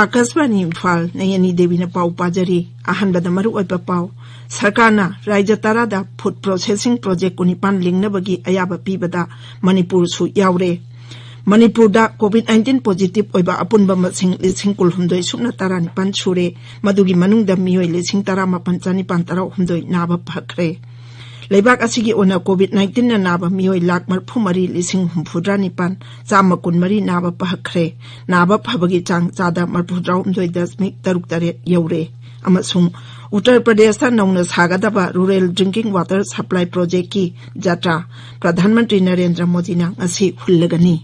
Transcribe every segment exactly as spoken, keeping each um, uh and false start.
ꯑꯥꯀꯥꯁꯕꯥꯅꯤ ꯏꯝꯐꯥꯜ, ꯅꯌꯅꯤ ꯗꯦꯕꯤꯅ ꯄꯥꯎ ꯄꯥꯖꯔꯤ꯫ ꯑꯍꯥꯟꯕꯗ ꯃꯔꯨꯑꯣꯏꯕ ꯄꯥꯎ꯫ ꯁꯔꯀꯥꯔꯅ ꯔꯥꯖ꯭ꯌ ꯇꯔꯥꯗ food processing project ꯀꯨꯟꯅꯤꯄꯥꯟ ꯂꯤꯡꯅꯕꯒꯤ ꯑꯌꯥꯕ ꯄꯤꯕꯗ ꯃꯅꯤꯄꯨꯔꯁꯨ ꯌꯥꯎꯔꯦ꯫ ꯃꯅꯤꯄꯨꯔꯗ COVID nineteen positive ꯑꯣꯏꯕ ꯑꯄꯨꯟꯕ ꯃꯁꯤꯡ ꯂꯤꯁꯤꯡ ꯀꯨꯟꯍꯨꯝꯗꯣꯏ ꯁꯨꯞꯅ ꯇꯔꯥꯅꯤꯄꯥꯟ ꯁꯨꯔꯦ꯫ ꯃꯗꯨꯒꯤ ꯃꯅꯨꯡꯗ ꯃꯤꯑꯣꯏ ꯂꯤꯁꯤꯡ ꯇꯔꯥꯃꯥꯄꯟ ꯆꯅꯤꯄꯥꯟ ꯇꯔꯥꯍꯨꯝꯗꯣꯏ ꯅꯥꯕ ꯐꯈ꯭ꯔꯦ꯫ ꯂꯩꯕꯥꯛ ꯑꯁꯤꯒꯤ ꯑꯣꯏꯅ COVID nineteenꯅ ꯅꯥꯕ ꯃꯤꯑꯣꯏ ꯂꯥꯈ ꯃꯔꯤꯐꯨ ꯃꯔꯤ ꯂꯤꯁꯤꯡ ꯍꯨꯝꯐꯨꯇꯔꯥ ꯅꯤꯄꯥꯟ ꯆꯥꯝꯃ ꯀꯨꯟꯃꯔꯤ ꯅꯥꯕ ꯐꯈ꯭ꯔꯦ꯫ ꯅꯥꯕ ꯐꯕꯒꯤ ꯆꯥꯡ ꯆꯥꯗ ꯃꯔꯤꯐꯨꯇꯔꯥꯍꯨꯝꯗꯣꯏ ꯗꯁꯃꯤꯛ ꯇꯔꯨꯛ ꯇꯔꯦꯠ ꯌꯧꯔꯦ꯫ ꯑꯃꯁꯨꯡ ꯎꯠꯇꯔ ꯄ꯭ꯔꯗꯦꯁꯇ ꯅꯧꯅ ꯁꯥꯒꯗꯕ Rural Drinking Water Supply Projectꯀꯤ ꯖꯇ꯭ꯔꯥ ꯄ꯭ꯔꯙꯥꯟ ꯃꯟꯇ꯭ꯔꯤ ꯅꯔꯦꯟꯗ꯭ꯔ ꯃꯣꯗꯤꯅ ꯉꯁꯤ ꯍꯨꯜꯂꯒꯅꯤ꯫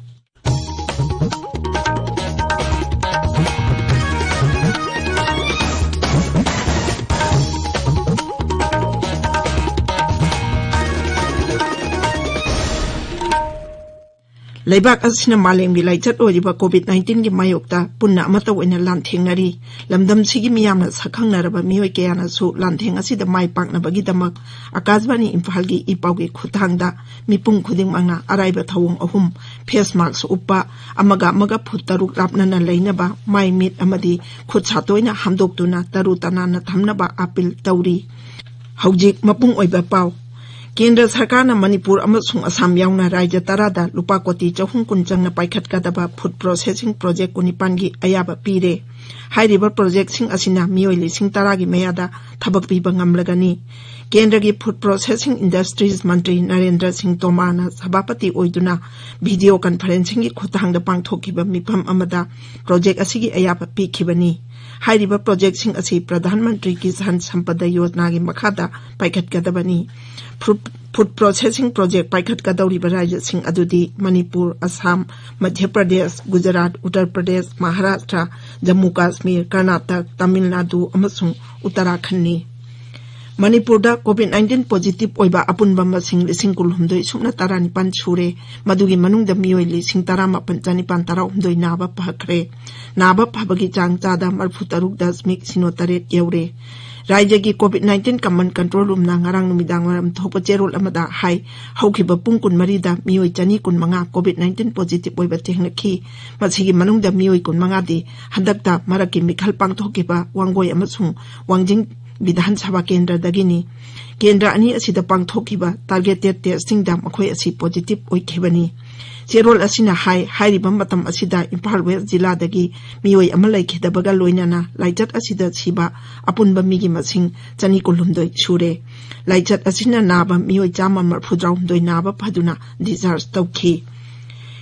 ꯂꯩꯕꯥꯛ ꯑꯁꯤꯅ ꯃꯥꯂꯦꯝꯒꯤ ꯂꯥꯏꯆꯠ ꯑꯣꯏꯔꯤꯕ COVID nineteenꯒꯤ ꯃꯥꯌꯣꯛꯇ ꯄꯨꯟꯅ ꯑꯃꯠꯇ ꯑꯣꯏꯅ ꯂꯥꯟꯊꯦꯡꯅꯔꯤ꯫ ꯂꯝꯗꯝꯁꯤꯒꯤ ꯃꯤꯌꯥꯝꯅ ꯁꯛꯈꯪꯅꯔꯕ ꯃꯤꯑꯣꯏ ꯀꯌꯥꯅꯁꯨ ꯂꯥꯟꯊꯦꯡ ꯑꯁꯤꯗ ꯃꯥꯏ ꯄꯥꯛꯅꯕꯒꯤꯗꯃꯛ ꯑꯥꯀꯥꯁꯕꯥꯅꯤ ꯏꯝꯐꯥꯜꯒꯤ ꯏ ꯄꯥꯎꯒꯤ ꯈꯨꯠꯊꯥꯡꯗ ꯃꯤꯄꯨꯝ ꯈꯨꯗꯤꯡꯃꯛꯅ ꯑꯔꯥꯏꯕ ꯊꯧꯑꯣꯡ ꯑꯍꯨꯝ, face mask ꯎꯞꯄ, ꯑꯃꯒ ꯑꯃꯒ ꯐꯨꯠ ꯇꯔꯨꯛ ꯂꯥꯞꯅꯅ ꯂꯩꯅꯕ, ꯃꯥꯏ ꯃꯤꯠ ꯑꯃꯗꯤ ꯈꯨꯠ ꯁꯥ ꯇꯣꯏꯅ ꯍꯥꯝꯗꯣꯛꯇꯨꯅ ꯇꯔꯨ ꯇꯅꯥꯟꯅ ꯊꯝꯅꯕ ꯑꯥꯄꯤꯜ ꯇꯧꯔꯤ꯫ ꯍꯧꯖꯤꯛ ꯃꯄꯨꯡ ꯑꯣꯏꯕ ꯄꯥꯎ꯫ ꯀꯦꯟꯗ꯭ꯔ ꯁꯔꯀꯥꯔꯅ ꯃꯅꯤꯄꯨꯔ ꯑꯃꯁꯨꯡ ꯑꯁꯥꯝ ꯌꯥꯎꯅ ꯔꯥꯖ꯭ꯌ ꯇꯔꯥꯗ ꯂꯨꯄꯥ ꯀꯣꯇꯤ ꯆꯍꯨꯝ ꯀꯨꯟ ꯆꯪꯅ ꯄꯥꯏꯈꯠꯀꯗꯕ food processing project ꯀꯨꯟꯅꯤꯄꯥꯟꯒꯤ ꯑꯌꯥꯕ ꯄꯤꯔꯦ꯫ ꯍꯥꯏꯔꯤꯕ projectꯁꯤꯡ ꯑꯁꯤꯅ ꯃꯤꯑꯣꯏ ꯂꯤꯁꯤꯡ ꯇꯔꯥꯒꯤ ꯃꯌꯥꯗ ꯊꯕꯛ ꯄꯤꯕ ꯉꯝꯂꯒꯅꯤ꯫ ꯀꯦꯟꯗ꯭ꯔꯒꯤ food processing industries ꯃꯟꯇ꯭ꯔꯤ ꯅꯔꯦꯟꯗ꯭ꯔ ꯁꯤꯡ ꯇꯣꯃꯥꯔꯅ ꯁꯚꯥꯄꯇꯤ ꯑꯣꯏꯗꯨꯅ video conferencingꯒꯤ ꯈꯨꯠꯊꯥꯡꯗ ꯄꯥꯡꯊꯣꯛꯈꯤꯕ ꯃꯤꯐꯝ ꯑꯃꯗ project ꯑꯁꯤꯒꯤ ꯑꯌꯥꯕ ꯄꯤꯈꯤꯕꯅꯤ꯫ ꯍꯥꯏꯔꯤꯕ projectꯁꯤꯡ ꯑꯁꯤ ꯄ꯭ꯔꯙꯥꯟ ꯃꯟꯇ꯭ꯔꯤ ꯀꯤꯁꯥꯟ ꯁꯝꯄꯗ ꯌꯣꯖꯅꯥꯒꯤ ꯃꯈꯥꯗ ꯄꯥꯏꯈꯠꯀꯗꯕꯅꯤ꯫ Food, food processing project ꯄꯥꯏꯈꯠꯀꯗꯧꯔꯤꯕ ꯔꯥꯖ꯭ꯌꯁꯤꯡ ꯑꯗꯨꯗꯤ ꯃꯅꯤꯄꯨꯔ, ꯑꯁꯥꯝ, ꯃꯙ꯭ꯌ ꯄ꯭ꯔꯗꯦꯁ, ꯒꯨꯖꯔꯥꯠ, ꯎꯠꯇꯔ ꯄ꯭ꯔꯗꯦꯁ, ꯃꯍꯥꯔꯥꯁꯇ꯭ꯔ, ꯖꯝꯃꯨ ꯀꯥꯁꯃꯤꯔ, ꯀꯔꯅꯥꯇꯛ, ꯇꯥꯃꯤꯜ ꯅꯥꯗꯨ ꯑꯃꯁꯨꯡ ꯎꯠꯇꯔꯥꯈꯟꯅꯤ꯫ ꯃꯅꯤꯄꯨꯔꯗ COVID nineteen positive ꯑꯣꯏꯕ ꯑꯄꯨꯟꯕ ꯃꯁꯤꯡ ꯂꯤꯁꯤꯡ ꯀꯨꯟꯍꯨꯝꯗꯣꯏ ꯁꯨꯞꯅ ꯇꯔꯥꯅꯤꯄꯥꯟ ꯁꯨꯔꯦ꯫ ꯃꯗꯨꯒꯤ ꯃꯅꯨꯡꯗ ꯃꯤꯑꯣꯏ ꯂꯤꯁꯤꯡ ꯇꯔꯥꯃꯥꯄꯟ ꯆꯅꯤꯄꯥꯟ ꯇꯔꯥꯍꯨꯝꯗꯣꯏ ꯅꯥꯕ ꯐꯈ꯭ꯔꯦ꯫ ꯅꯥꯕ ꯐꯕꯒꯤ ꯆꯥꯡ ꯆꯥꯗ ꯃꯔꯤꯐꯨ ꯇꯔꯨꯛ ꯗꯁꯃꯤꯛ ꯁꯤꯅꯣ ꯇꯔꯦꯠ ꯌꯧꯔꯦ꯫ ꯔꯥꯖ꯭ꯌꯒꯤ COVID nineteen Command Control Roomꯅ ꯉꯔꯥꯡ ꯅꯨꯃꯤꯗꯥꯡ ꯋꯥꯏꯔꯝ ꯊꯣꯛꯄ ꯆꯦꯔꯣꯜ ꯑꯃꯗ ꯍꯥꯏ, ꯍꯧꯈꯤꯕ ꯄꯨꯡ ꯀꯨꯟꯃꯔꯤꯗ ꯃꯤꯑꯣꯏ ꯆꯅꯤ ꯀꯨꯟꯃꯉꯥ COVID nineteen positive ꯑꯣꯏꯕ ꯊꯦꯡꯅꯈꯤ꯫ ꯃꯁꯤꯒꯤ ꯃꯅꯨꯡꯗ ꯃꯤꯑꯣꯏ ꯀꯨꯟꯃꯉꯥꯗꯤ ꯍꯟꯗꯛꯇ ꯃꯔꯛꯀꯤ ꯃꯤꯈꯜ ꯄꯥꯡꯊꯣꯛꯈꯤꯕ ꯋꯥꯡꯒꯣꯏ ꯑꯃꯁꯨꯡ ꯋꯥꯡꯖꯤꯡ ꯕꯤꯙꯥꯟ ꯁꯚꯥ ꯀꯦꯟꯗ꯭ꯔꯗꯒꯤꯅꯤ꯫ ꯀꯦꯟꯗ꯭ꯔ ꯑꯅꯤ ꯑꯁꯤꯗ ꯄꯥꯡꯊꯣꯛꯈꯤꯕ targeted testingꯗ ꯃꯈꯣꯏ ꯑꯁꯤ positive ꯑꯣꯏꯈꯤꯕꯅꯤ꯫ ꯆꯦꯔꯣꯜ ꯑꯁꯤꯅ ꯍꯥꯏ, ꯍꯥꯏꯔꯤꯕ ꯃꯇꯝ ꯑꯁꯤꯗ ꯏꯝꯐꯥꯜ ꯋꯦꯁ ꯖꯤꯂꯥꯗꯒꯤ ꯃꯤꯑꯣꯏ ꯑꯃ ꯂꯩꯈꯤꯗꯕꯒ ꯂꯣꯏꯅꯅ ꯂꯥꯏꯆꯠ ꯑꯁꯤꯗ ꯁꯤꯕ ꯑꯄꯨꯟꯕ ꯃꯤꯒꯤ ꯃꯁꯤꯡ ꯆꯅꯤ ꯀꯨꯟꯍꯨꯝꯗꯣꯏ ꯁꯨꯔꯦ꯫ ꯂꯥꯏꯆꯠ ꯑꯁꯤꯅ ꯅꯥꯕ ꯃꯤꯑꯣꯏ ꯆꯥꯝꯃ ꯃꯔꯤꯐꯨꯇꯔꯥꯍꯨꯝꯗꯣꯏ ꯅꯥꯕ ꯐꯗꯨꯅ discharge ꯇꯧꯈꯤ꯫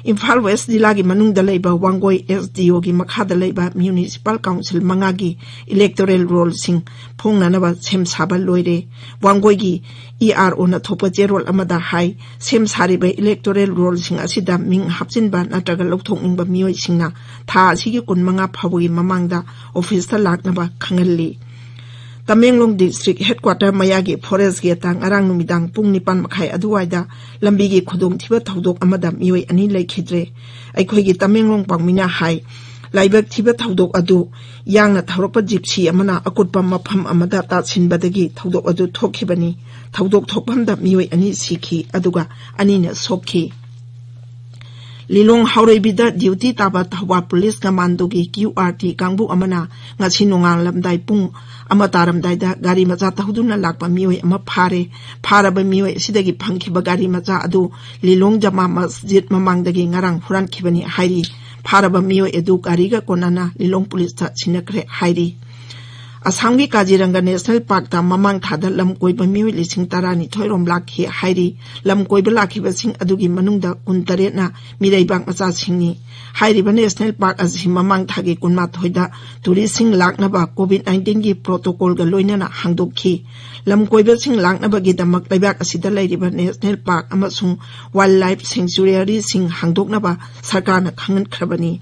ꯏꯝꯐꯥꯜ ꯋꯦꯁ ꯖꯤꯂꯥꯒꯤ ꯃꯅꯨꯡꯗ ꯂꯩꯕ ꯋꯥꯡꯒꯣꯏ SDOꯒꯤ ꯃꯈꯥꯗ ꯂꯩꯕ municipal council ꯃꯉꯥꯒꯤ electoral rollꯁꯤꯡ ꯐꯣꯡꯅꯅꯕ ꯁꯦꯝ ꯁꯥꯕ ꯂꯣꯏꯔꯦ꯫ ꯋꯥꯡꯒꯣꯏꯒꯤ EROꯅ ꯊꯣꯛꯄ ꯆꯦꯔꯣꯜ ꯑꯃꯗ ꯍꯥꯏ, ꯁꯦꯝ ꯁꯥꯔꯤꯕ electoral rollꯁꯤꯡ ꯑꯁꯤꯗ ꯃꯤꯡ ꯍꯥꯞꯆꯤꯟꯕ ꯅꯠꯇ꯭ꯔꯒ ꯂꯧꯊꯣꯛꯅꯤꯡꯕ ꯃꯤꯑꯣꯏꯁꯤꯡꯅ ꯊꯥ ꯑꯁꯤꯒꯤ ꯀꯨꯟꯃꯉꯥ ꯐꯥꯎꯕꯒꯤ ꯃꯃꯥꯡꯗ officeꯇ ꯂꯥꯛꯅꯕ ꯈꯪꯍꯜꯂꯤ꯫ ꯇꯃꯦꯡꯂꯣꯡ district headquarter ꯃꯌꯥꯒꯤ forest gateꯇ ꯉꯔꯥꯡ ꯅꯨꯃꯤꯗꯥꯡ ꯄꯨꯡ ꯅꯤꯄꯥꯟ ꯃꯈꯥꯏ ꯑꯗꯨꯋꯥꯏꯗ ꯂꯝꯕꯤꯒꯤ ꯈꯨꯗꯣꯡꯊꯤꯕ ꯊꯧꯗꯣꯛ ꯑꯃꯗ ꯃꯤꯑꯣꯏ ꯑꯅꯤ ꯂꯩꯈꯤꯗ꯭ꯔꯦ꯫ ꯑꯩꯈꯣꯏꯒꯤ ꯇꯃꯦꯡꯂꯣꯡ ꯄꯥꯎꯃꯤꯅ ꯍꯥꯏ, ꯂꯥꯏꯕꯛ ꯊꯤꯕ ꯊꯧꯗꯣꯛ ꯑꯗꯨ ꯌꯥꯡꯅ ꯊꯧꯔꯛꯄ ꯖꯤꯞꯁꯤ ꯑꯃꯅ ꯑꯀꯨꯠꯄ ꯃꯐꯝ ꯑꯃꯗ ꯇꯥꯁꯤꯟꯕꯗꯒꯤ ꯊꯧꯗꯣꯛ ꯑꯗꯨ ꯊꯣꯛꯈꯤꯕꯅꯤ꯫ ꯊꯧꯗꯣꯛ ꯊꯣꯛꯐꯝꯗ ꯃꯤꯑꯣꯏ ꯑꯅꯤ ꯁꯤꯈꯤ, ꯑꯗꯨꯒ ꯑꯅꯤꯅ ꯁꯣꯛꯈꯤ꯫ ꯂꯤꯂꯣꯡ ꯍꯥꯎꯔꯩꯕꯤꯗ duty ꯇꯥꯕ ꯊꯧꯕꯥꯜ police commandoꯒꯤ QRT ꯀꯥꯡꯕꯨ ꯑꯃꯅ ꯉꯁꯤ ꯅꯣꯡꯉꯥꯜꯂꯝꯗꯥꯏ ꯄꯨꯡ ꯑꯃ ꯇꯥꯔꯝꯗꯥꯏꯗ ꯒꯥꯔꯤ ꯃꯆꯥ ꯊꯧꯗꯨꯅ ꯂꯥꯛꯄ ꯃꯤꯑꯣꯏ ꯑꯃ ꯐꯥꯔꯦ꯫ ꯐꯥꯔꯕ ꯃꯤꯑꯣꯏ ꯑꯁꯤꯗꯒꯤ ꯐꯪꯈꯤꯕ ꯒꯥꯔꯤ ꯃꯆꯥ ꯑꯗꯨ ꯂꯤꯂꯣꯡ ꯖꯃꯥ ꯃꯁꯖꯤꯗ ꯃꯃꯥꯡꯗꯒꯤ ꯉꯔꯥꯡ ꯍꯨꯔꯥꯟꯈꯤꯕꯅꯤ ꯍꯥꯏꯔꯤ꯫ ꯐꯥꯔꯕ ꯃꯤꯑꯣꯏ ꯑꯗꯨ ꯒꯥꯔꯤꯒ ꯀꯣꯟꯅꯅ ꯂꯤꯂꯣꯡ policeꯇ ꯁꯤꯟꯅꯈ꯭ꯔꯦ ꯍꯥꯏꯔꯤ꯫ ꯑꯁꯥꯝꯒꯤ ꯀꯥꯖꯤꯔꯪꯒ National Parkꯇ ꯃꯃꯥꯡ ꯊꯥꯗ ꯂꯝ ꯀꯣꯏꯕ ꯃꯤꯑꯣꯏ ꯂꯤꯁꯤꯡ ꯇꯔꯥꯅꯤꯊꯣꯏ ꯔꯣꯝ ꯂꯥꯛꯈꯤ ꯍꯥꯏꯔꯤ꯫ ꯂꯝ ꯀꯣꯏꯕ ꯂꯥꯛꯈꯤꯕꯁꯤꯡ ꯑꯗꯨꯒꯤ ꯃꯅꯨꯡꯗ ꯀꯨꯟꯇꯔꯦꯠꯅ ꯃꯤꯔꯩꯕꯥꯛ ꯃꯆꯥꯁꯤꯡꯅꯤ꯫ ꯍꯥꯏꯔꯤꯕ National Park ꯑꯁꯤ ꯃꯃꯥꯡ ꯊꯥꯒꯤ ꯀꯨꯟꯃꯥꯊꯣꯏꯗ touristꯁꯤꯡ ꯂꯥꯛꯅꯕ COVID nineteenꯒꯤ protocolꯒ ꯂꯣꯏꯅꯅ ꯍꯥꯡꯗꯣꯛꯈꯤ꯫ ꯂꯝ ꯀꯣꯏꯕꯁꯤꯡ ꯂꯥꯛꯅꯕꯒꯤꯗꯃꯛ ꯂꯩꯕꯥꯛ ꯑꯁꯤꯗ ꯂꯩꯔꯤꯕ National Park ꯑꯃꯁꯨꯡ Wildlife Sanctuaryꯁꯤꯡ ꯍꯥꯡꯗꯣꯛꯅꯕ ꯁꯔꯀꯥꯔꯅ ꯈꯪꯍꯟꯈ꯭ꯔꯕꯅꯤ꯫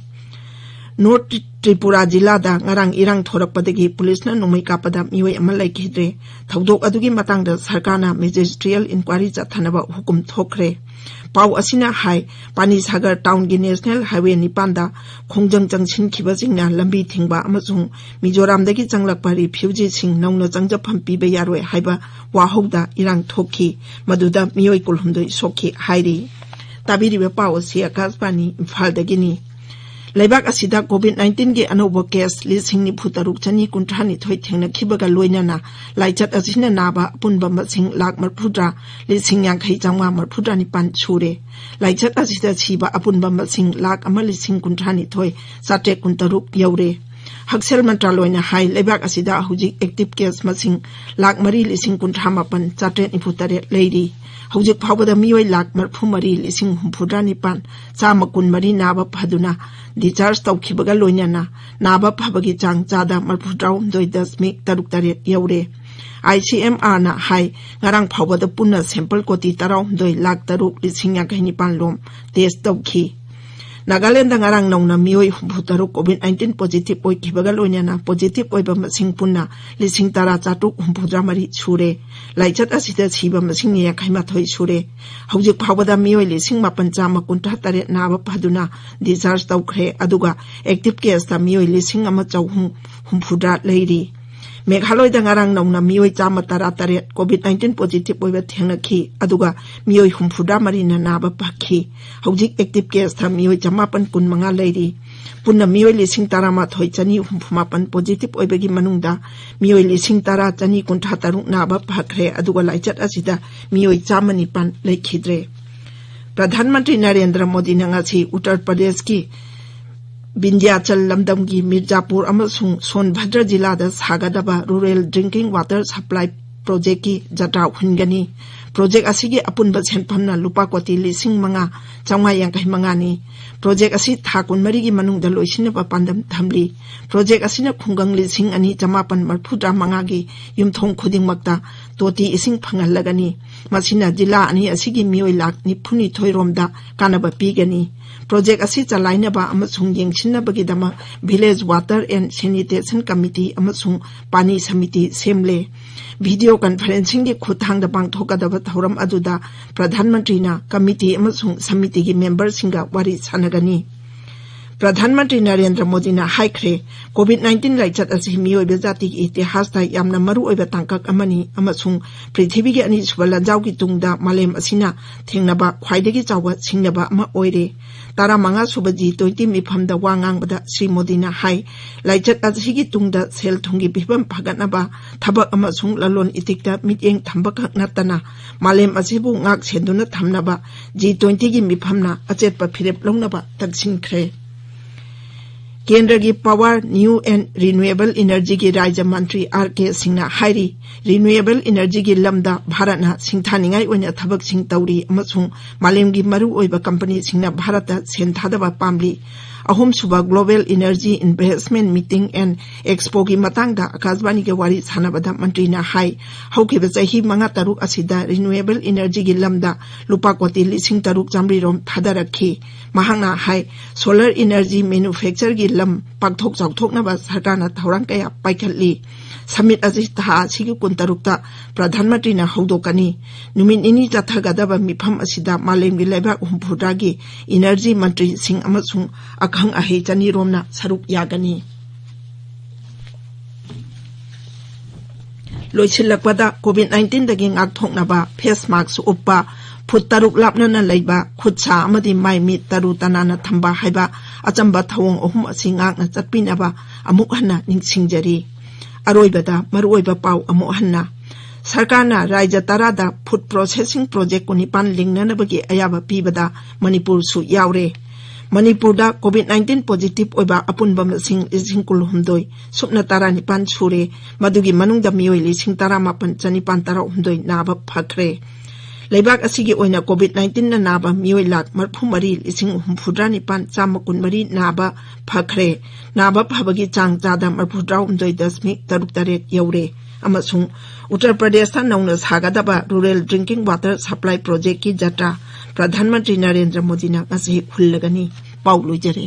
North ꯇ꯭ꯔꯤꯄꯨꯔꯥ ꯖꯤꯂꯥꯗ ꯉꯔꯥꯡ ꯏꯔꯥꯡ ꯊꯣꯔꯛꯄꯗꯒꯤ policeꯅ ꯅꯣꯡꯃꯩ ꯀꯥꯞꯄꯗ ꯃꯤꯑꯣꯏ ꯑꯃ ꯂꯩꯈꯤꯗ꯭ꯔꯦ꯫ ꯊꯧꯗꯣꯛ ꯑꯗꯨꯒꯤ ꯃꯇꯥꯡꯗ ꯁꯔꯀꯥꯔꯅ magisterial inquiry ꯆꯠꯊꯅꯕ ꯍꯨꯀꯨꯝ ꯊꯣꯛꯈ꯭ꯔꯦ꯫ ꯄꯥꯎ ꯑꯁꯤꯅ ꯍꯥꯏ, ꯄꯥꯅꯤ ꯁꯥꯒꯔ ꯇꯥꯎꯟꯒꯤ ꯅꯦꯁꯅꯦꯜ ꯍꯥꯏꯋꯦ ꯅꯤꯄꯥꯟꯗ ꯈꯣꯡꯖꯪ ꯆꯪꯁꯤꯟꯈꯤꯕꯁꯤꯡꯅ ꯂꯝꯕꯤ ꯊꯤꯡꯕ ꯑꯃꯁꯨꯡ ꯃꯤꯖꯣꯔꯥꯝꯗꯒꯤ ꯆꯪꯂꯛꯄ ꯔꯤꯐ꯭ꯌꯨꯖꯤꯁꯤꯡ ꯅꯧꯅ ꯆꯪꯖꯐꯝ ꯄꯤꯕ ꯌꯥꯔꯣꯏ ꯍꯥꯏꯕ ꯋꯥꯍꯧꯗ ꯏꯔꯥꯡ ꯊꯣꯛꯈꯤ꯫ ꯃꯗꯨꯗ ꯃꯤꯑꯣꯏ ꯀꯨꯟꯍꯨꯝꯗꯣꯏ ꯁꯣꯛꯈꯤ ꯍꯥꯏꯔꯤ꯫ ꯇꯥꯕꯤꯔꯤꯕ ꯄꯥꯎ ꯑꯁꯤ ꯑꯀꯥꯁꯕꯥꯅꯤ ꯏꯝꯐꯥꯜꯗꯒꯤꯅꯤ꯫ ꯂꯩꯕꯥꯛ ꯑꯁꯤꯗ ꯀꯣꯚꯤꯗ ꯅꯥꯏꯟꯇꯤꯟꯒꯤ ꯑꯅꯧꯕ ꯀꯦꯁ ꯂꯤꯁꯤꯡ ꯅꯤꯐꯨ ꯇꯔꯨꯛ ꯆꯅꯤ ꯀꯨꯟꯊ꯭ꯔꯥ ꯅꯤꯊꯣꯏ ꯊꯦꯡꯅꯈꯤꯕꯒ ꯂꯣꯏꯅꯅ ꯂꯥꯏꯆꯠ ꯑꯁꯤꯅ ꯅꯥꯕ ꯑꯄꯨꯟꯕ ꯃꯁꯤꯡ ꯂꯥꯈ ꯃꯔꯤꯐꯨꯇꯔꯥ ꯂꯤꯁꯤꯡ ꯌꯥꯡꯈꯩ ꯆꯥꯝꯃꯉꯥ ꯃꯔꯤꯐꯨꯇꯔꯥ ꯅꯤꯄꯥꯟ ꯁꯨꯔꯦ꯫ ꯂꯥꯏꯆꯠ ꯑꯁꯤꯗ ꯁꯤꯕ ꯑꯄꯨꯟꯕ ꯃꯁꯤꯡ ꯂꯥꯈ ꯑꯃ ꯂꯤꯁꯤꯡ ꯀꯨꯟꯊ꯭ꯔꯥ ꯅꯤꯊꯣꯏ ꯆꯥꯇ꯭ꯔꯦꯠ ꯀꯨꯟꯇꯔꯨꯛ ꯌꯧꯔꯦ꯫ ꯍꯛꯁꯦꯜ ꯃꯟꯇ꯭ꯔꯥꯂꯣꯏꯅ ꯍꯥꯏ, ꯂꯩꯕꯥꯛ ꯑꯁꯤꯗ ꯍꯧꯖꯤꯛ ꯑꯦꯛꯇꯤꯚ ꯀꯦꯁ ꯃꯁꯤꯡ ꯂꯥꯈ ꯃꯔꯤ ꯂꯤꯁꯤꯡ ꯀꯨꯟꯊ꯭ꯔꯥ ꯃꯥꯄꯟ ꯆꯥꯇ꯭ꯔꯦꯠ ꯅꯤꯐꯨ ꯇꯔꯦꯠ ꯂꯩꯔꯤ꯫ ꯍꯧꯖꯤꯛ ꯐꯥꯎꯕꯗ ꯃꯤꯑꯣꯏ ꯂꯥꯈ ꯃꯔꯤꯐꯨ ꯃꯔꯤ ꯂꯤꯁꯤꯡ ꯍꯨꯝꯐꯨꯇꯔꯥ ꯅꯤꯄꯥꯟ ꯆꯥꯝꯃ ꯀꯨꯟꯃꯔꯤ ꯅꯥꯕ ꯐꯗꯨꯅ ꯗꯤꯁꯆꯥꯔꯖ ꯇꯧꯈꯤꯕꯒ ꯂꯣꯏꯅꯅ ꯅꯥꯕ ꯐꯕꯒꯤ ꯆꯥꯡ ꯆꯥꯗ ꯃꯔꯤꯐꯨꯇꯔꯥꯍꯨꯝꯗꯣꯏ ꯗꯁꯃꯤꯛ ꯇꯔꯨꯛ ꯇꯔꯦꯠ ꯌꯧꯔꯦ꯫ ꯑꯥꯏ ꯁꯤ ꯑꯦꯝ ꯑꯥꯔꯅ ꯍꯥꯏ, ꯉꯔꯥꯡ ꯐꯥꯎꯕꯗ ꯄꯨꯟꯅ ꯁꯦꯝꯄꯜ ꯀꯣꯇꯤ ꯇꯔꯥꯍꯨꯝꯗꯣꯏ ꯂꯥꯈ ꯇꯔꯨꯛ ꯂꯤꯁꯤꯡ ꯌꯥꯡꯈꯩ ꯅꯤꯄꯥꯟ ꯂꯣꯝ ꯇꯦꯁ ꯇꯧꯈꯤ꯫ ꯅꯥꯒꯥꯂꯦꯟꯗ ꯉꯔꯥꯡ ꯅꯧꯅ ꯃꯤꯑꯣꯏ ꯍꯨꯝꯐꯨ ꯇꯔꯨꯛ ꯀꯣꯚꯤꯗ ꯅꯥꯏꯟꯇꯤꯟ ꯄꯣꯖꯤꯇꯤꯚ ꯑꯣꯏꯈꯤꯕꯒ ꯂꯣꯏꯅꯅ ꯄꯣꯖꯤꯇꯤꯚ ꯑꯣꯏꯕ ꯃꯁꯤꯡ ꯄꯨꯟꯅ ꯂꯤꯁꯤꯡ ꯇꯔꯥ ꯆꯥꯇ꯭ꯔꯨꯛ ꯍꯨꯝꯐꯨꯇꯔꯥ ꯃꯔꯤ ꯁꯨꯔꯦ꯫ ꯂꯥꯏꯆꯠ ꯑꯁꯤꯗ ꯁꯤꯕ ꯃꯁꯤꯡꯅ ꯌꯥꯡꯈꯩ ꯃꯥꯊꯣꯏ ꯁꯨꯔꯦ꯫ ꯍꯧꯖꯤꯛ ꯐꯥꯎꯕꯗ ꯃꯤꯑꯣꯏ ꯂꯤꯁꯤꯡ ꯃꯥꯄꯟ ꯆꯥꯝꯃ ꯀꯨꯟꯊ꯭ꯔꯥ ꯇꯔꯦꯠ ꯅꯥꯕ ꯐꯗꯨꯅ ꯗꯤꯁꯆꯥꯔꯖ ꯇꯧꯈ꯭ꯔꯦ, ꯑꯗꯨꯒ ꯑꯦꯛꯇꯤꯚ ꯀꯦꯁꯇ ꯃꯤꯑꯣꯏ ꯂꯤꯁꯤꯡ ꯑꯃ ꯆꯍꯨꯝ ꯍꯨꯝꯐꯨꯇꯔꯥ ꯂꯩꯔꯤ꯫ ꯃꯦꯘꯥꯂꯣꯏꯗ ꯉꯔꯥꯡ ꯅꯧꯅ ꯃꯤꯑꯣꯏ ꯆꯥꯝꯃ ꯇꯔꯥ ꯇꯔꯦꯠ ꯀꯣꯚꯤꯗ ꯅꯥꯏꯟꯇꯤꯟ ꯄꯣꯖꯤꯇꯤꯚ ꯑꯣꯏꯕ ꯊꯦꯡꯅꯈꯤ, ꯑꯗꯨꯒ ꯃꯤꯑꯣꯏ ꯍꯨꯝꯐꯨꯇꯔꯥ ꯃꯔꯤꯅ ꯅꯥꯕ ꯐꯈꯤ꯫ ꯍꯧꯖꯤꯛ ꯑꯦꯛꯇꯤꯚ ꯀꯦꯁꯇ ꯃꯤꯑꯣꯏ ꯆꯃꯥꯄꯟ ꯀꯨꯟꯃꯉꯥ ꯂꯩꯔꯤ꯫ ꯄꯨꯟꯅ ꯃꯤꯑꯣꯏ ꯂꯤꯁꯤꯡ ꯇꯔꯥꯃꯥꯊꯣꯏ ꯆꯅꯤ ꯍꯨꯝꯐꯨ ꯃꯥꯄꯟ ꯄꯣꯖꯤꯇꯤꯚ ꯑꯣꯏꯕꯒꯤ ꯃꯅꯨꯡꯗ ꯃꯤꯑꯣꯏ ꯂꯤꯁꯤꯡ ꯇꯔꯥ ꯆꯅꯤ ꯀꯨꯟꯊ꯭ꯔꯥ ꯇꯔꯨꯛ ꯅꯥꯕ ꯐꯈ꯭ꯔꯦ, ꯑꯗꯨꯒ ꯂꯥꯏꯆꯠ ꯑꯁꯤꯗ ꯃꯤꯑꯣꯏ ꯆꯥꯝꯃ ꯅꯤꯄꯥꯟ ꯂꯩꯈꯤꯗ꯭ꯔꯦ꯫ ꯄ꯭ꯔꯙꯥꯟ ꯃꯟꯇ꯭ꯔꯤ ꯅꯔꯦꯟꯗ꯭ꯔ ꯃꯣꯗꯤꯅ ꯉꯁꯤ ꯎꯠꯇꯔ ꯄ꯭ꯔꯗꯦꯁꯀꯤ ꯕꯤꯟꯗ꯭ꯌꯥꯆꯜ ꯂꯝꯗꯝꯒꯤ ꯃꯤꯔꯖꯥꯄꯨꯔ ꯑꯃꯁꯨꯡ ꯁꯣꯟꯚꯗ꯭ꯔ ꯖꯤꯂꯥꯗ ꯁꯥꯒꯗꯕ ꯔꯨꯔꯦꯜ ꯗ꯭ꯔꯤꯡꯀꯤꯡ ꯋꯥꯇꯔ ꯁꯄ꯭ꯂꯥꯏ ꯄ꯭ꯔꯣꯖꯦꯛꯀꯤ ꯖꯇ꯭ꯔꯥ ꯍꯨꯟꯒꯅꯤ꯫ ꯄ꯭ꯔꯣꯖꯦꯛ ꯑꯁꯤꯒꯤ ꯑꯄꯨꯟꯕ ꯁꯦꯟꯐꯝꯅ ꯂꯨꯄꯥ ꯀꯣꯇꯤ ꯂꯤꯁꯤꯡ ꯃꯉꯥ ꯆꯥꯝꯃꯉꯥ ꯌꯥꯡꯈꯩ ꯃꯉꯥꯅꯤ꯫ ꯄ꯭ꯔꯣꯖꯦꯛ ꯑꯁꯤ ꯊꯥ ꯀꯨꯟꯃꯔꯤꯒꯤ ꯃꯅꯨꯡꯗ ꯂꯣꯏꯁꯤꯟꯅꯕ ꯄꯥꯟꯗꯝ ꯊꯝꯂꯤ꯫ ꯄ꯭ꯔꯣꯖꯦꯛ ꯑꯁꯤꯅ ꯈꯨꯡꯒꯪ ꯂꯤꯁꯤꯡ ꯑꯅꯤ ꯆꯃꯥꯄꯟ ꯃꯔꯤꯐꯨꯇꯔꯥ ꯃꯉꯥꯒꯤ ꯌꯨꯝꯊꯣꯡ ꯈꯨꯗꯤꯡꯃꯛꯇ ꯇꯣꯇꯤ ꯏꯁꯤꯡ ꯐꯪꯍꯜꯂꯒꯅꯤ꯫ ꯃꯁꯤꯅ ꯖꯤꯂꯥ ꯑꯅꯤ ꯑꯁꯤꯒꯤ ꯃꯤꯑꯣꯏ ꯂꯥꯈ ꯅꯤꯐꯨꯅꯤꯊꯣꯏ ꯔꯣꯝꯗ ꯀꯥꯟꯅꯕ ꯄꯤꯒꯅꯤ꯫ ꯄ꯭ꯔꯣꯖꯦꯛ ꯑꯁꯤ ꯆꯂꯥꯏꯅꯕ ꯑꯃꯁꯨꯡ ꯌꯦꯡꯁꯤꯟꯅꯕꯒꯤꯗꯃꯛ village water and sanitation committee ꯑꯃꯁꯨꯡ ꯄꯥꯅꯤ ꯁꯃꯤꯇꯤ ꯁꯦꯝꯂꯦ꯫ ꯚꯤꯗꯤꯑꯣ ꯀꯟꯐꯔꯦꯟꯁꯤꯡꯒꯤ ꯈꯨꯠꯊꯥꯡꯗ ꯄꯥꯡꯊꯣꯛꯀꯗꯕ ꯊꯧꯔꯝ ꯑꯗꯨꯗ ꯄ꯭ꯔꯙꯥꯟ ꯃꯟꯇ꯭ꯔꯤꯅ ꯀꯃꯤꯇꯤ ꯑꯃꯁꯨꯡ ꯁꯃꯤꯇꯤꯒꯤ ꯃꯦꯝꯕꯔꯁꯤꯡꯒ ꯋꯥꯔꯤ ꯁꯥꯟꯅꯒꯅꯤ꯫ ꯄ꯭ꯔꯙꯥꯟ ꯃꯟꯇ꯭ꯔꯤ ꯅꯔꯦꯟꯗ꯭ꯔ ꯃꯣꯗꯤꯅ ꯍꯥꯏꯈ꯭ꯔꯦ, ꯀꯣꯚꯤꯗ ꯅꯥꯏꯟꯇꯤꯟ ꯂꯥꯏꯆꯠ ꯑꯁꯤ ꯃꯤꯑꯣꯏꯕ ꯖꯥꯇꯤꯒꯤ ꯏꯇꯤꯍꯥꯁꯇ ꯌꯥꯝꯅ ꯃꯔꯨꯑꯣꯏꯕ ꯇꯥꯡꯀꯛ ꯑꯃꯅꯤ ꯑꯃꯁꯨꯡ ꯄ꯭ꯔꯤꯊꯤꯕꯤꯒꯤ ꯑꯅꯤꯁꯨꯕ ꯂꯥꯟꯖꯥꯎꯒꯤ ꯇꯨꯡꯗ ꯃꯥꯂꯦꯝ ꯑꯁꯤꯅ ꯊꯦꯡꯅꯕ ꯈ꯭ꯋꯥꯏꯗꯒꯤ ꯆꯥꯎꯕ ꯁꯤꯡꯅꯕ ꯑꯃ ꯑꯣꯏꯔꯦ꯫ ꯇꯔꯥꯃꯉꯥ ꯁꯨꯕ ꯖꯤ ꯇ꯭ꯋꯦꯟꯇꯤ ꯃꯤꯐꯝꯗ ꯋꯥ ꯉꯥꯡꯕꯗ ꯁ꯭ꯔꯤ ꯃꯣꯗꯤꯅ ꯍꯥꯏ, ꯂꯥꯏꯆꯠ ꯑꯁꯤꯒꯤ ꯇꯨꯡꯗ ꯁꯦꯜ ꯊꯨꯝꯒꯤ ꯐꯤꯕꯝ ꯐꯒꯠꯅꯕ, ꯊꯕꯛ ꯑꯃꯁꯨꯡ ꯂꯂꯣꯟ ꯏꯇꯤꯛꯇ ꯃꯤꯠꯌꯦꯡ ꯊꯝꯕꯈꯛ ꯅꯠꯇꯅ ꯃꯥꯂꯦꯝ ꯑꯁꯤꯕꯨ ꯉꯥꯛ ꯁꯦꯟꯗꯨꯅ ꯊꯝꯅꯕ ꯖꯤ ꯇ꯭ꯋꯦꯟꯇꯤꯒꯤ ꯃꯤꯐꯝꯅ ꯑꯆꯦꯠꯄ ꯐꯤꯔꯦꯞ ꯂꯧꯅꯕ ꯇꯛꯁꯤꯟꯈ꯭ꯔꯦ꯫ ꯀꯦꯟꯗ꯭ꯔꯒꯤ Power, New and Renewable Energyꯒꯤ ꯔꯥꯖ꯭ꯌ ꯃꯟꯇ꯭ꯔꯤ ꯑꯥꯔ ꯀꯦ ꯁꯤꯡꯅ ꯍꯥꯏꯔꯤ, ꯔꯤꯅ꯭ꯌꯨꯑꯦꯕꯜ ꯏꯅꯔꯖꯤꯒꯤ ꯂꯝꯗ ꯚꯥꯔꯠꯅ ꯁꯤꯡꯊꯥꯅꯤꯡꯉꯥꯏ ꯑꯣꯏꯅ ꯊꯕꯛꯁꯤꯡ ꯇꯧꯔꯤ ꯑꯃꯁꯨꯡ ꯃꯥꯂꯦꯝꯒꯤ ꯃꯔꯨꯑꯣꯏꯕ ꯀꯝꯄꯅꯤꯁꯤꯡꯅ ꯚꯥꯔꯠꯇ ꯁꯦꯟ ꯊꯥꯗꯕ ꯄꯥꯝꯂꯤ꯫ ꯑꯍꯨꯝꯁꯨꯕ Global Energy Investment Meeting and Expoꯒꯤ ꯃꯇꯥꯡꯗ ꯑꯀꯥꯁꯕꯥꯅꯤꯒ ꯋꯥꯔꯤ ꯁꯥꯟꯅꯕꯗ ꯃꯟꯇ꯭ꯔꯤꯅ ꯍꯥꯏ, ꯍꯧꯈꯤꯕ ꯆꯍꯤ ꯃꯉꯥ ꯇꯔꯨꯛ ꯑꯁꯤꯗ ꯔꯤꯅ꯭ꯌꯨꯑꯦꯕꯜ ꯏꯅꯔꯖꯤꯒꯤ ꯂꯝꯗ ꯂꯨꯄꯥ ꯀꯣꯇꯤ ꯂꯤꯁꯤꯡ ꯇꯔꯨꯛ ꯆꯥꯃꯔꯤ ꯔꯣꯝ ꯊꯥꯗꯔꯛꯈꯤ꯫ ꯃꯍꯥꯛꯅ ꯍꯥꯏ, solar energy manufactureꯒꯤ ꯂꯝ ꯄꯥꯛꯊꯣꯛ ꯆꯥꯎꯊꯣꯛꯅꯕ ꯁꯔꯀꯥꯔꯅ ꯊꯧꯔꯥꯡ ꯀꯌꯥ ꯄꯥꯏꯈꯠꯂꯤ꯫ Summit ꯑꯁꯤ ꯊꯥ ꯑꯁꯤꯒꯤ ꯀꯨꯟꯇꯔꯨꯛꯇ ꯄ꯭ꯔꯙꯥꯟ ꯃꯟꯇ꯭ꯔꯤꯅ ꯍꯧꯗꯣꯛꯀꯅꯤ꯫ ꯅꯨꯃꯤꯠ ꯅꯤꯅꯤ ꯆꯠꯊꯒꯗꯕ ꯃꯤꯐꯝ ꯑꯁꯤꯗ ꯃꯥꯂꯦꯝꯒꯤ ꯂꯩꯕꯥꯛ ꯍꯨꯝꯐꯨꯇꯔꯥꯒꯤ ꯏꯅꯔꯖꯤ ꯃꯟꯇ꯭ꯔꯤꯁꯤꯡ ꯑꯃꯁꯨꯡ ꯑꯈꯪ ꯑꯍꯩ ꯆꯅꯤ ꯔꯣꯝꯅ ꯁꯔꯨꯛ ꯌꯥꯒꯅꯤ꯫ ꯂꯣꯏꯁꯤꯜꯂꯛꯄꯗ, ꯀꯣꯚꯤꯗ ꯅꯥꯏꯟꯇꯤꯟꯗꯒꯤ ꯉꯥꯛꯊꯣꯛꯅꯕ face mask ꯎꯞꯄ, ꯐꯨꯠ ꯇꯔꯨꯛ ꯂꯥꯞꯅꯅ ꯂꯩꯕ, ꯈꯨꯠ ꯁꯥ ꯑꯃꯗꯤ ꯃꯥꯏ ꯃꯤꯠ ꯇꯔꯨ ꯇꯅꯥꯟꯅ ꯊꯝꯕ ꯍꯥꯏꯕ ꯑꯆꯝꯕ ꯊꯧꯑꯣꯡ ꯑꯍꯨꯝ ꯑꯁꯤ ꯉꯥꯛꯅ ꯆꯠꯄꯤꯅꯕ ꯑꯃꯨꯛ ꯍꯟꯅ ꯅꯤꯡꯁꯤꯡꯖꯔꯤ꯫ ꯑꯔꯣꯏꯕꯗ ꯃꯔꯨꯑꯣꯏꯕ ꯄꯥꯎ ꯑꯃꯨꯛ ꯍꯟꯅ꯫ ꯁꯔꯀꯥꯔꯅ ꯔꯥꯖ꯭ꯌ ꯇꯔꯥꯗ food processing project ꯀꯨꯟꯅꯤꯄꯥꯟ ꯂꯤꯡꯅꯅꯕꯒꯤ ꯑꯌꯥꯕ ꯄꯤꯕꯗ ꯃꯅꯤꯄꯨꯔꯁꯨ ꯌꯥꯎꯔꯦ꯫ ꯃꯅꯤꯄꯨꯔꯗ ꯀꯣꯚꯤꯗ ꯅꯥꯏꯟꯇꯤꯟ positive ꯑꯣꯏꯕ ꯑꯄꯨꯟꯕ ꯃꯁꯤꯡ ꯂꯤꯁꯤꯡ ꯀꯨꯟꯍꯨꯝꯗꯣꯏ ꯁꯨꯞꯅ ꯇꯔꯥꯅꯤꯄꯥꯟ ꯁꯨꯔꯦ꯫ ꯃꯗꯨꯒꯤ ꯃꯅꯨꯡꯗ ꯃꯤꯑꯣꯏ ꯂꯤꯁꯤꯡ ꯇꯔꯥꯃꯥꯄꯟ ꯆꯅꯤꯄꯥꯟ ꯇꯔꯥꯍꯨꯝꯗꯣꯏ ꯅꯥꯕ ꯐꯈ꯭ꯔꯦ꯫ ꯂꯩꯕꯥꯛ ꯑꯁꯤꯒꯤ ꯑꯣꯏꯅ ꯀꯣꯚꯤꯗ ꯅꯥꯏꯟꯇꯤꯟꯅ ꯅꯥꯕ ꯃꯤꯑꯣꯏ ꯂꯥꯈ ꯃꯔꯤꯐꯨ ꯃꯔꯤ ꯂꯤꯁꯤꯡ ꯍꯨꯝꯐꯨꯇꯔꯥ ꯅꯤꯄꯥꯟ ꯆꯥꯝꯃ ꯀꯨꯟꯃꯔꯤ ꯅꯥꯕ ꯐꯈ꯭ꯔꯦ꯫ ꯅꯥꯕ ꯐꯕꯒꯤ ꯆꯥꯡ ꯆꯥꯗ ꯃꯔꯤꯐꯨꯇꯔꯥꯍꯨꯝꯗꯣꯏ ꯗꯁꯃꯤꯛ ꯇꯔꯨꯛ ꯇꯔꯦꯠ ꯌꯧꯔꯦ꯫ ꯑꯃꯁꯨꯡ ꯎꯠꯇꯔ ꯄ꯭ꯔꯗꯦꯁꯇ ꯅꯧꯅ ꯁꯥꯒꯗꯕ Rural Drinking Water Supply Projectꯀꯤ ꯖꯇ꯭ꯔꯥ ꯄ꯭ꯔꯙꯥꯟ ꯃꯟꯇ꯭ꯔꯤ ꯅꯔꯦꯟꯗ꯭ꯔ ꯃꯣꯗꯤꯅ ꯉꯁꯤ ꯍꯨꯜꯂꯒꯅꯤ꯫ ꯄꯥꯎ ꯂꯣꯏꯖꯔꯦ꯫